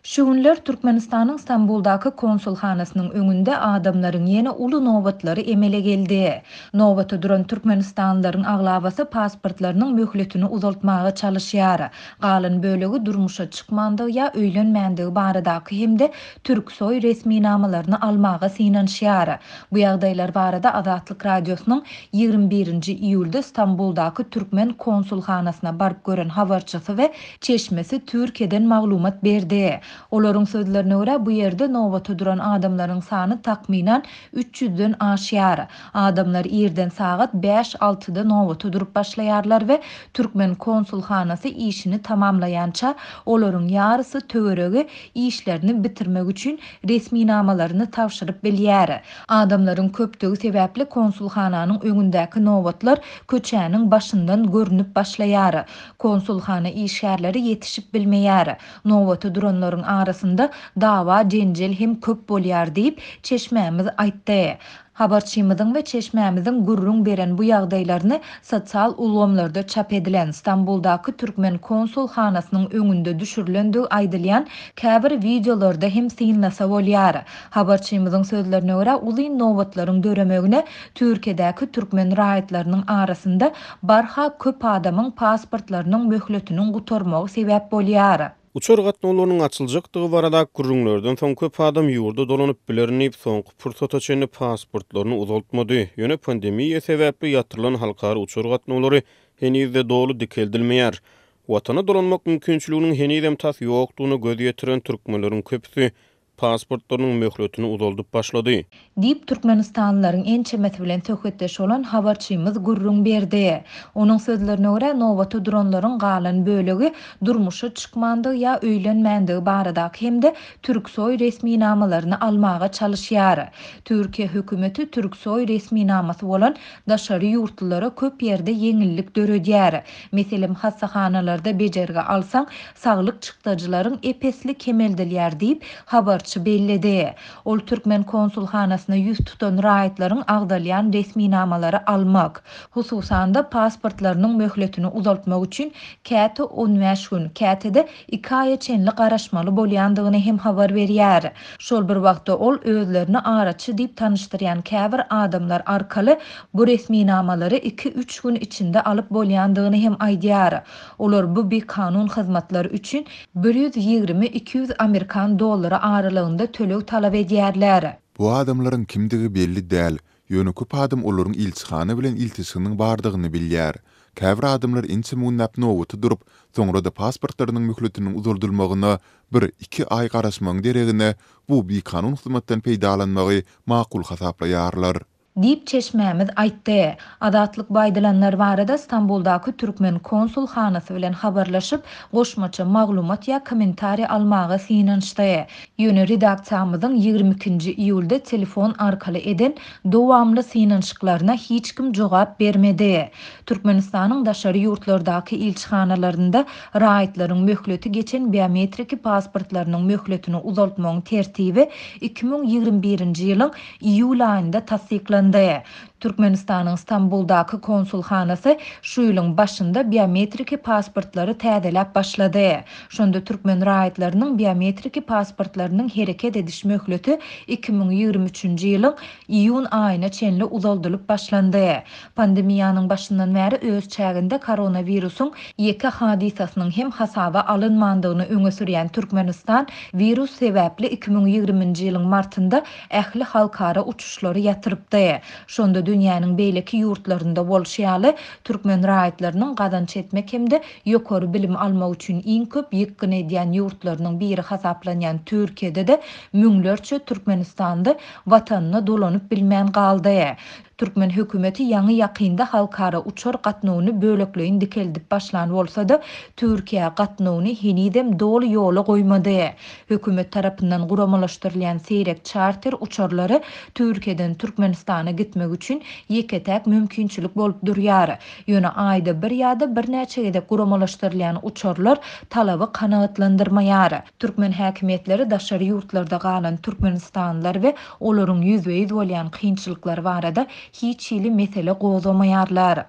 Şu günler Türkmenistanyň Stambuldaky konsulhanasynyň öňünde adamlaryň ýene uly nobatlary emele geldi. Nobata duran türkmenistanlylaryň aglabasy pasportlarynyň möhletini uzaltmaga çalyşýar. Galan bölegi durmuşa çykmandygy ýa öýlenmändigi baradaky hem-de Türksoý resminamalaryny almaga synanyşýar. Bu ýagdaýlar barada Azatlyk Radiosynyň 21 nji iýulda Stambuldaky türkmen konsulhanasyna baryp gören habarçysy we çeşmesi Türkiýeden maglumat berdi. Olaryň sözlerine görä, bu ýerde nobata duran adamlaryň sany takmynan üç ýüzden aşýar. Adamlar irden sagat bäş-altyda nobata durup başlaýarlar we türkmen konsulhanasy işini tamamlaýança, olaryň ýarysy töweregi işlerini bitirmek üçin resminamalaryny tabşyryp bilýär. Adamlaryň köpdügi sebäpli konsulhananyň öňündäki nobatlar köçäniň başyndan görnüp başlaýar. Konsulhana işgärleri ýetişip bilmeýär. Nobata duranlaryň arasynda dawa-jenjel hem köp bolýar diýip, çeşmämiz aýtdy. Habarçymyzyň we çeşmämiziň gürrüň beren bu ýagdaýlaryny sosial ulgamlarda çap edilen, Stambuldaky türkmen konsulhanasynyň öňünde düşürilendigi aýdylýan käbir wideolarda hem synlasa bolýar. Habarçymyzyň sözlerine görä, uzyn nobatlaryň döremegine Türkiýedäki türkmen raýatlarynyň arasynda barha köp adamyň pasportlarynyň möhletiniň gutarmagy sebäp bolýar. Uçar gatnawlarynyň açyljakdygy baradaky gürrüňlerden soň köp adam ýurda dolanyp bilerin diýip, soňky pursata çenli pasportlaryny uzaltmady. Ýöne pandemiýa sebäpli ýatyrylan halkara uçar gatnawlary heniz-de doly dikeldilmeýär. Watana dolanmak mümkinçiliginiň henizem tas ýokdugyna göz ýetiren türkmenleriň köpüsi pasportlarynyň möhletini uzaldyp başlady. Diýip, türkmenistanlylaryň ençemesi bilen söhbetdeş bolan habarçymyz gürrüň berdi. Onuň sözlerine görä, nobata duranlaryň galan bölegi durmuşa çykmandygy ýa öýlenmändigi baradaky hem-de Türksoý resminamalaryny almaga çalyşýar. Türkiýe hökümeti Türksoý resminamasy bolan daşary ýurtlulara köp ýerde ýeňillik döredýär. Meselem, hassahanalarda bejergi alsaň, saglyk çykdajylaryň ep-esli kemeldilýär diýip, habarçy belledi. Ol türkmen konsulhanasyna ýüz tutan raýatlaryň agzalýan resminamalary almak, hususan-da, pasportlarynyň möhletini uzaltmak üçin käte on bäş gün, käte-de iki aýa çenli garaşmaly bolýandygyny hem habar berýär. Şol bir wagtda ol özlerini araçy diýip tanyşdyrýan käbir adamlar arkaly bu resminamalary iki-üç gün içinde alyp bolýandygyny hem aýdýar. Olar bu bikanun hyzmatlar üçin 120-200 amerikan dollary aralygynda töleg talap edýärler. Bu adamlaryň kimdigi belli däl, ýöne köp adam olaryň ilçihana bilen ilteşiginiň bardygyny bilýär. Käbir adamlar ençeme günläp nobata durup, soňra-da pasportlarynyň möhletiniň uzaldylmagyna bir-iki aý garaşmagyň deregine bu bikanun hyzmatdan peýdalanmagy makul hasaplaýarlar. Diýip, çeşmämiz aýtdy. Azatlyk bu aýdylanlar barada Stambuldaky türkmen konsulhanasy bilen habarlaşyp, goşmaça maglumat ýa kommentariý almaga synanyşdy. Ýöne redaksiýamyzyň 22 nji iýulda telefon arkaly eden dowamly synanyşyklaryna hiç kim jogap bermedi. Türkmenistanyň daşary ýurtlardaky ilçihanalarynda raýatlaryň möhleti geçen biometriki pasportlarynyň möhletini uzaltmagyň tertibi 2021-nji ýylyň iýul aýynda tassyklandy. Türkmenistanyň Stambuldaky konsulhanasy şu ýylyň başynda biometriki pasportlary täzeläp başlady. Şonda türkmen raýatlarynyň biometriki pasportlarynyň hereket ediş möhleti 2023-nji ýylyň iýun aýyna çenli uzaldylyp başlandy. Pandemiýanyň başyndan bäri öz çäginde koronawirusyň ýeke hadysasynyň hem hasaba alynmandygyny öňe sürýän Türkmenistan wirus sebäpli 2020-nji ýylyň martynda ähli halkara uçuşlary ýatyrypdy. Şonda dünýäniň beýleki ýurtlarynda bolşy ýaly, türkmen raýatlarynyň gazanç etmek hem-de ýokary bilim almak üçin iň köp ýykgyn edýän ýurtlarynyň biri hasaplanýan Türkiýede-de müňlerçe türkmenistanly watanyna dolanyp bilmän galdy. Türkmen hökümeti ýaňy-ýakynda halkara uçar gatnawyny bölekleýin dikeldip başlan bolsa-da, Türkiýä gatnawyny henizem doly ýola goýmady. Hökümet tarapyndan guramalaşdyrylýan seýrek çarter uçarlary Türkiýeden Türkmenistana gitmek üçin ýeke-täk mümkinçilik bolup durýar. Ýöne aýda bir ýa-da birnäçe gezek guramalaşdyrylýan uçarlar talaby kanagatlandyrmaýar. Türkmen häkimiýetleri daşary ýurtlarda galan türkmenistanlylar we olaryň ýüzbe-ýüz bolýan kynçylyklary barada hiç hili mesele gozgamaýarlar.